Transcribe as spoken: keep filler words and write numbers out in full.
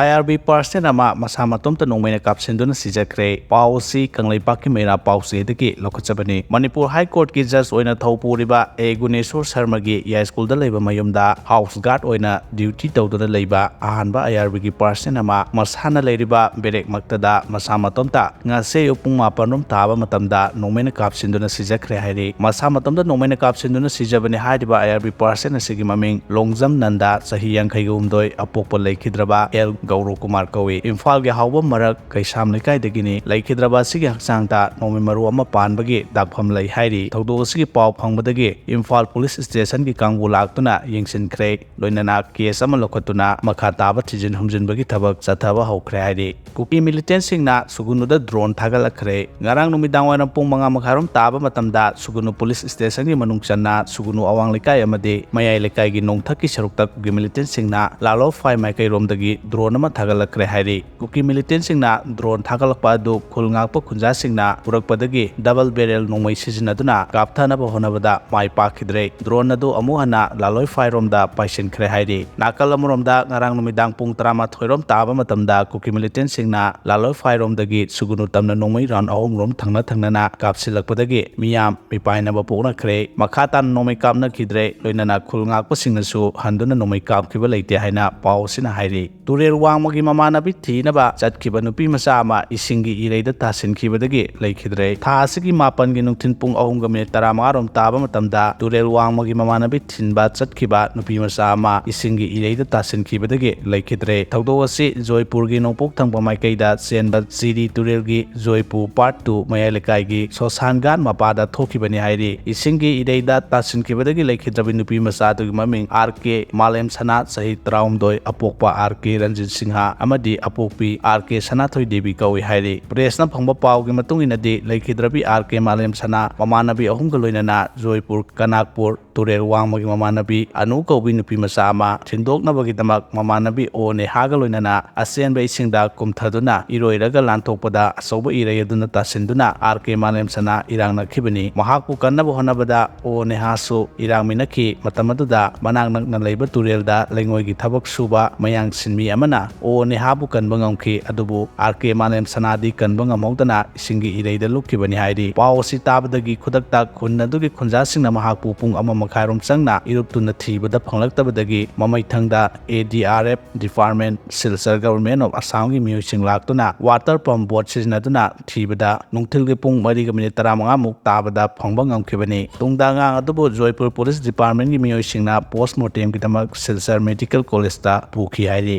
ꯑꯥꯏ R B person ꯑꯃ ꯃꯁꯥ ꯃꯇꯣꯝꯇ ꯅꯣꯡꯃꯩꯅ ꯀꯥꯞꯁꯤꯟꯗꯨꯅ ꯁꯤꯖꯈ꯭ꯔꯦ꯫ ꯄꯥꯎ ꯑꯁꯤ ꯀꯪꯂꯩꯄꯥꯛꯀꯤ ꯃꯩꯔꯥ ꯄꯥꯎꯆꯦꯗꯒꯤ ꯂꯧꯈꯠꯆꯕꯅꯤ꯫ ꯃꯅꯤꯄꯨꯔ ꯍꯥꯏ ꯀꯣꯔꯠꯀꯤ ꯖꯖ ꯑꯣꯏꯅ ꯊꯧ ꯄꯨꯔꯤꯕ ꯑꯦ ꯒꯨꯅꯦꯁꯣꯔ ꯁꯔꯃꯒꯤ ꯌꯥꯏꯁ꯭ꯀꯨꯜꯗ ꯂꯩꯕ ꯃꯌꯨꯝꯗ ꯍꯥꯎꯁ ꯒꯥꯔꯗ ꯑꯣꯏꯅ ꯗ꯭ꯌꯨꯇꯤ ꯇꯧꯗꯨꯅ ꯂꯩꯕ ꯑꯍꯥꯟꯕ ꯑꯥꯏ ꯑꯥꯔ ꯕꯤꯒꯤ ꯄꯥꯔꯁꯟ ꯑꯃ ꯃꯁꯥꯅ ꯂꯩꯔꯤꯕ ꯕꯦꯔꯦꯛꯃꯛꯇꯗ ꯃꯁꯥ ꯃꯇꯣꯝꯇ ꯉꯁꯤ ꯑꯌꯨꯛ ꯄꯨꯡ ꯃꯥꯄꯟ ꯔꯣꯝ ꯇꯥꯕ ꯃꯇꯝꯗ ꯅꯣꯡꯃꯩꯅ ꯀꯥꯞꯁꯤꯟꯗꯨꯅ ꯁꯤꯖꯈ꯭ꯔꯦ ꯍꯥꯏꯔꯤ꯫ ꯃꯁꯥ ꯃꯇꯣꯝꯇ ꯅꯣꯡꯃꯩꯅ ꯀꯥꯞꯁꯤꯟꯗꯨꯅ ꯁꯤꯖꯕꯅꯤ ꯍꯥꯏꯔꯤꯕ ꯑꯥꯏ ꯑꯥꯔ ꯕꯤ ꯄꯥꯔꯁꯟ ꯑꯁꯤꯒꯤ ꯃꯃꯤꯡ ꯂꯣꯡꯖꯝ ꯅꯟꯗꯥ, ꯆꯍꯤ ꯌꯥꯡꯈꯩꯒ ꯍꯨꯝꯗꯣꯏ, ꯑꯄꯣꯛꯄ ꯂꯩꯈꯤꯗ꯭ꯔꯕ ꯑꯦꯜ ꯒꯧꯔꯣ ꯀꯨꯃꯥꯔ ꯀꯧꯏ꯫ ꯏꯝꯐꯥꯜꯒꯤ ꯍꯥꯎꯕꯝ ꯃꯔꯛ ꯀꯩꯁꯥꯝ ꯂꯩꯀꯥꯏꯗꯒꯤꯅꯤ꯫ ꯂꯩꯈꯤꯗ꯭ꯔꯕ ꯑꯁꯤꯒꯤ ꯍꯛꯆꯥꯡꯗ ꯅꯣꯡꯃꯩ ꯃꯔꯨ ꯑꯃ ꯄꯥꯟꯕꯒꯤ ꯗꯥꯛꯐꯝ ꯂꯩ ꯍꯥꯏꯔꯤ꯫ ꯊꯧꯗꯣꯛ ꯑꯁꯤꯒꯤ ꯄꯥꯎ ꯐꯪꯕꯗꯒꯤ ꯏꯝꯐꯥꯜ ꯄꯨꯂꯤꯁ ꯁ꯭ꯇꯦꯁꯟꯒꯤ ꯀꯥꯡꯕꯨ ꯂꯥꯛꯇꯨꯅ ꯌꯦꯡꯁꯤꯟꯈ꯭ꯔꯦ꯫ ꯂꯣꯏꯅꯅ ꯀꯦꯁ ꯑꯃ ꯂꯧꯈꯠꯇꯨꯅ ꯃꯈꯥ ꯇꯥꯕ ꯊꯤꯖꯤꯟ ꯍꯨꯝꯖꯤꯟꯕꯒꯤ ꯊꯕꯛ ꯆꯠꯊꯕ ꯍꯧꯈ꯭ꯔꯦ ꯍꯥꯏꯔꯤ꯫ ꯀꯨꯀꯤ ꯃꯤꯂꯤꯇꯦꯟꯁꯤꯡꯅ ꯁꯨꯒꯨꯅꯨꯗ ꯗ꯭ꯔꯣꯟ ꯊꯥꯒꯠꯂꯛꯈ꯭ꯔꯦ꯫ ꯉꯔꯥꯡ ꯅꯨꯃꯤꯗꯥꯡ ꯋꯥꯏꯔꯝ ꯄꯨꯡ ꯃꯉꯥ ꯃꯈꯥꯏꯔꯣꯝ ꯇꯥꯕ ꯃꯇꯝꯗ ꯁꯨꯒꯨꯅꯨ ꯄꯨꯂꯤꯁ ꯁ꯭ꯇꯦꯁꯟꯒꯤ ꯃꯅꯨꯡ ꯆꯟꯅ ꯁꯨꯒꯨꯅꯨ ꯑꯋꯥꯡ ꯂꯩꯀꯥꯏ ꯑꯃꯗꯤ ꯃꯌꯥꯏ ꯂꯩꯀꯥꯏꯒꯤ ꯅꯣꯡꯊꯛꯀꯤ ꯁꯔꯨꯛꯇ ꯀꯨꯀꯤ ꯃꯤꯂꯤꯇꯦꯟꯁꯤꯡꯅ ꯂꯥꯂꯣꯐꯥꯏ ꯃꯥꯏꯀꯩꯔꯣꯝꯗꯒꯤ ꯗ꯭ꯔꯣꯟ ꯑꯃ ꯊꯥꯒꯠꯂꯛꯈ꯭ꯔꯦ ꯍꯥꯏꯔꯤ꯫ ꯀꯨꯀꯤ ꯃꯤꯂꯤꯇꯦꯟꯁꯤꯡꯅ ꯗ꯭ꯔꯣꯟ ꯊꯥꯒꯠꯂꯛꯄ ꯑꯗꯨ ꯈꯨꯜ ꯉꯥꯛꯄ ꯈꯨꯟꯖꯥꯁꯤꯡꯅ ꯄꯨꯔꯛꯄꯗꯒꯤ ꯗꯕꯜ ꯕꯦꯔꯦꯜ ꯅꯣꯡꯃꯩ ꯁꯤꯖꯤꯟꯅꯗꯨꯅ ꯀꯥꯞꯊꯅꯕ ꯍꯣꯠꯅꯕꯗ ꯃꯥꯏ ꯄꯥꯛꯈꯤꯗ꯭ꯔꯦ꯫ ꯗ꯭ꯔꯣꯟ ꯑꯗꯨ ꯑꯃꯨꯛ ꯍꯟꯅ ꯂꯥꯂꯣꯏꯐꯥꯏꯔꯣꯝꯗ ꯄꯥꯏꯁꯤꯟꯈ꯭ꯔꯦ ꯍꯥꯏꯔꯤ꯫ ꯅꯥꯀꯜ ꯑꯃꯔꯣꯝꯗ ꯉꯔꯥꯡ ꯅꯨꯃꯤꯗꯥꯡ ꯄꯨꯡ ꯇꯔꯥꯃꯥꯊꯣꯏꯔꯣꯝ ꯇꯥꯕ ꯃꯇꯝꯗ ꯀꯨꯀꯤ ꯃꯤꯂꯤꯇꯦꯟꯁꯤꯡꯅ ꯂꯥꯂꯣꯏꯐꯥꯏꯔꯣꯝꯗꯒꯤ ꯁꯨꯒꯨꯅꯨ ꯇꯝꯅ ꯅꯣꯡꯃꯩ ꯔꯥꯎꯟ ꯑꯍꯨꯝꯔꯣꯝ ꯊꯪꯅ ꯊꯪꯅꯅ ꯀꯥꯞꯁꯤꯜꯂꯛꯄꯗꯒꯤ ꯃꯤꯌꯥꯝ ꯃꯤꯄꯥꯏꯅꯕ ꯄꯣꯛꯅꯈ꯭ꯔꯦ꯫ ꯃꯈꯥ ꯇꯥꯅ ꯅꯣꯡꯃꯩ ꯀꯥꯞꯅꯈꯤꯗ꯭ꯔꯦ꯫ ꯂꯣꯏꯅꯅ ꯈꯨꯜ ꯉꯥꯛꯄꯁꯤꯡꯅꯁꯨ ꯍꯟꯗꯨꯅ ꯅꯣꯡꯃꯩ ꯀꯥꯞꯈꯤꯕ ꯂꯩꯇꯦ ꯍꯥꯏꯅ ꯄꯥꯎ ꯑꯁꯤꯅ ꯍꯥꯏꯔꯤ꯫ ꯇꯨꯔꯦꯜ ꯋꯥꯡꯃꯒꯤ ꯃꯃꯥꯟꯅꯕꯤ ꯊꯤꯅꯕ ꯆꯠꯈꯤꯕ ꯅꯨꯄꯤ ꯃꯆꯥ ꯑꯃ ꯏꯁꯤꯡꯒꯤ ꯏꯔꯩꯗ ꯇꯥꯁꯤꯟꯈꯤꯕꯗꯒꯤ ꯂꯩꯈꯤꯗ꯭ꯔꯦ꯫ ꯊꯥ ꯑꯁꯤꯒꯤ ꯃꯥꯄꯟꯒꯤ ꯅꯨꯡꯊꯤꯜ ꯄꯨꯡ ꯑꯍꯨꯝꯒ ꯃꯤꯅꯤꯠ ꯇꯔꯥꯃꯉꯥꯔꯣꯝ ꯇꯥꯕ ꯃꯇꯝꯗ ꯇꯨꯔꯦꯜ ꯋꯥꯡꯃꯒꯤ ꯃꯃꯥꯟꯅꯕꯤ ꯊꯤꯟꯕ ꯆꯠꯈꯤꯕ ꯅꯨꯄꯤ ꯃꯆꯥ ꯑꯃ ꯏꯁꯤꯡꯒꯤ ꯏꯔꯩꯗ ꯇꯥꯁꯤꯟꯈꯤꯕꯗꯒꯤ ꯂꯩꯈꯤꯗ꯭ꯔꯦ꯫ ꯊꯧꯗꯣꯛ ꯑꯁꯤ ꯖꯣꯏꯄꯨꯔꯒꯤ ꯅꯣꯡꯄꯣꯛ ꯊꯪꯕ ꯃꯥꯏꯀꯩꯗ ꯆꯦꯟꯕ ꯆꯤꯔꯤ ꯇꯨꯔꯦꯜꯒꯤ ꯖꯣꯏꯄꯨꯔ ꯄꯥꯔꯠ ꯇꯨ ꯃꯌꯥꯏ ꯂꯩꯀꯥꯏꯒꯤ ꯁꯣꯁꯥꯟ ꯒꯥꯠ ꯃꯄꯥꯗ ꯊꯣꯛꯈꯤꯕꯅꯤ ꯍꯥꯏꯔꯤ꯫ ꯏꯁꯤꯡꯒꯤ ꯏꯔꯩꯗ ꯇꯥꯁꯤꯟꯈꯤꯕꯗꯒꯤ ꯂꯩꯈꯤꯗ꯭ꯔꯕꯤ ꯅꯨꯄꯤ ꯃꯆꯥ ꯑꯗꯨꯒꯤ ꯃꯃꯤꯡ ꯑꯥꯔ ꯀꯦ ꯃꯥꯂꯦꯝ ꯁꯅꯥ, ꯆꯍꯤ ꯇꯔꯥꯍꯨꯝꯗꯣꯏ, ꯑꯄꯣꯛꯄ ꯑꯥꯔ ꯀꯦ ꯔꯟꯖꯤꯠ ꯁꯤꯡꯍ ꯑꯃꯗꯤ ꯑꯄꯣꯛꯄꯤ ꯑꯥꯔ ꯀꯦ ꯁꯅꯥꯊꯣꯏ ꯗꯦꯕꯤ ꯀꯧꯏ ꯍꯥꯏꯔꯤ꯫ ꯄ꯭ꯔꯦꯁꯅ ꯐꯪꯕ ꯄꯥꯎꯒꯤ ꯃꯇꯨꯡ ꯏꯟꯅꯗꯤ, ꯂꯩꯈꯤꯗ꯭ꯔꯕꯤ ꯑꯥꯔ ꯀꯦ ꯃꯥꯂꯦꯝ ꯁꯅꯥ ꯃꯃꯥꯟꯅꯕꯤ ꯑꯍꯨꯝꯒ ꯂꯣꯏꯅꯅ ꯖꯣꯏꯄꯨꯔ, ꯀꯅꯥꯛꯄꯨꯔ, ꯇꯨꯔꯦꯜ ꯋꯥꯡꯃꯒꯤ ꯃꯃꯥꯟꯅꯕꯤ ꯑꯅꯨ ꯀꯧꯕꯤ ꯅꯨꯄꯤ ꯃꯆꯥ ꯑꯃ ꯊꯤꯟꯗꯣꯛꯅꯕꯒꯤꯗꯃꯛ ꯃꯃꯥꯟꯅꯕꯤ ꯑꯣ ꯅꯦꯍꯥꯒ ꯂꯣꯏꯅꯅ ꯑꯆꯦꯟꯕ ꯏꯁꯤꯡꯗ ꯀꯨꯝꯊꯗꯨꯅ ꯏꯔꯣꯏꯔꯒ ꯂꯥꯟꯊꯣꯛꯄꯗ ꯑꯆꯧꯕ ꯏꯔꯩ ꯑꯗꯨꯅ ꯇꯥꯁꯤꯟꯗꯨꯅ ꯑꯥꯔ ꯀꯦ ꯃꯥꯂꯦꯝ ꯁꯅꯥ ꯏꯔꯥꯛꯅꯈꯤꯕꯅꯤ꯫ ꯃꯍꯥꯛꯄꯨ ꯀꯟꯅꯕ ꯍꯣꯠꯅꯕꯗ ꯑꯣ ꯅꯦꯍꯥꯁꯨ ꯏꯔꯥꯛꯃꯤꯟꯅꯈꯤ꯫ ꯃꯇꯝ ꯑꯗꯨꯗ ꯃꯅꯥꯛ ꯅꯛꯅ ꯂꯩꯕ ꯇꯨꯔꯦꯜꯗ ꯂꯩꯉꯣꯏꯒꯤ ꯊꯕꯛ ꯁꯨꯕ ꯃꯌꯥꯡ ꯁꯤꯟꯃꯤ ꯑꯃꯅ ꯑꯣ ꯅꯦꯍꯥꯕꯨ ꯀꯟꯕ ꯉꯝꯈꯤ꯫ ꯑꯗꯨꯕꯨ ꯑꯥꯔ ꯀꯦ ꯃꯥꯂꯦꯝ ꯁꯅꯥꯗꯤ ꯀꯟꯕ ꯉꯝꯍꯧꯗꯅ ꯏꯁꯤꯡꯒꯤ ꯏꯔꯩꯗ ꯂꯨꯞꯈꯤꯕꯅꯤ ꯍꯥꯏꯔꯤ꯫ ꯄꯥꯎ ꯑꯁꯤ ꯇꯥꯕꯗꯒꯤ ꯈꯨꯗꯛꯇ ꯈꯨꯟ ꯑꯗꯨꯒꯤ ꯈꯨꯟꯖꯥꯁꯤꯡꯅ ꯃꯍꯥꯛꯄꯨ ꯄꯨꯡ ꯑꯃ ꯃꯈꯥꯏꯔꯣꯝ ꯆꯪꯅ ꯏꯔꯨꯞꯇꯨꯅ ꯊꯤꯕꯗ ꯐꯪꯂꯛꯇꯕꯗꯒꯤ ꯃꯃꯩꯊꯪꯗ A D R F department, Silchar government of ꯑꯁꯥꯝꯒꯤ ꯃꯤꯑꯣꯏꯁꯤꯡ ꯂꯥꯛꯇꯨꯅ ꯋꯥꯇꯔ ꯄꯝ ꯕꯣꯠ ꯁꯤꯖꯤꯟꯅꯗꯨꯅ ꯊꯤꯕꯗ ꯅꯨꯡꯊꯤꯜꯒꯤ ꯄꯨꯡ ꯃꯔꯤꯒ ꯃꯤꯅꯤꯠ ꯇꯔꯥꯃꯉꯥꯃꯨꯛ ꯇꯥꯕꯗ ꯐꯪꯕ ꯉꯝꯈꯤꯕꯅꯤ꯫ ꯇꯨꯡꯗ ꯑꯉꯥꯡ ꯑꯗꯨꯕꯨ ꯖꯣꯏꯄꯨꯔ ꯄꯨꯂꯤꯁ ꯗꯤꯄꯥꯔꯠꯃꯦꯟꯒꯤ ꯃꯤꯑꯣꯏꯁꯤꯡꯅ ꯄꯣꯁꯃꯣꯔꯇꯦꯝꯒꯤꯗꯃꯛ ꯁꯤꯜꯆꯔ ꯃꯦꯗꯤꯀꯦꯜ ꯀꯣꯂꯦꯖꯇ ꯄꯨꯈꯤ ꯍꯥꯏꯔꯤ꯫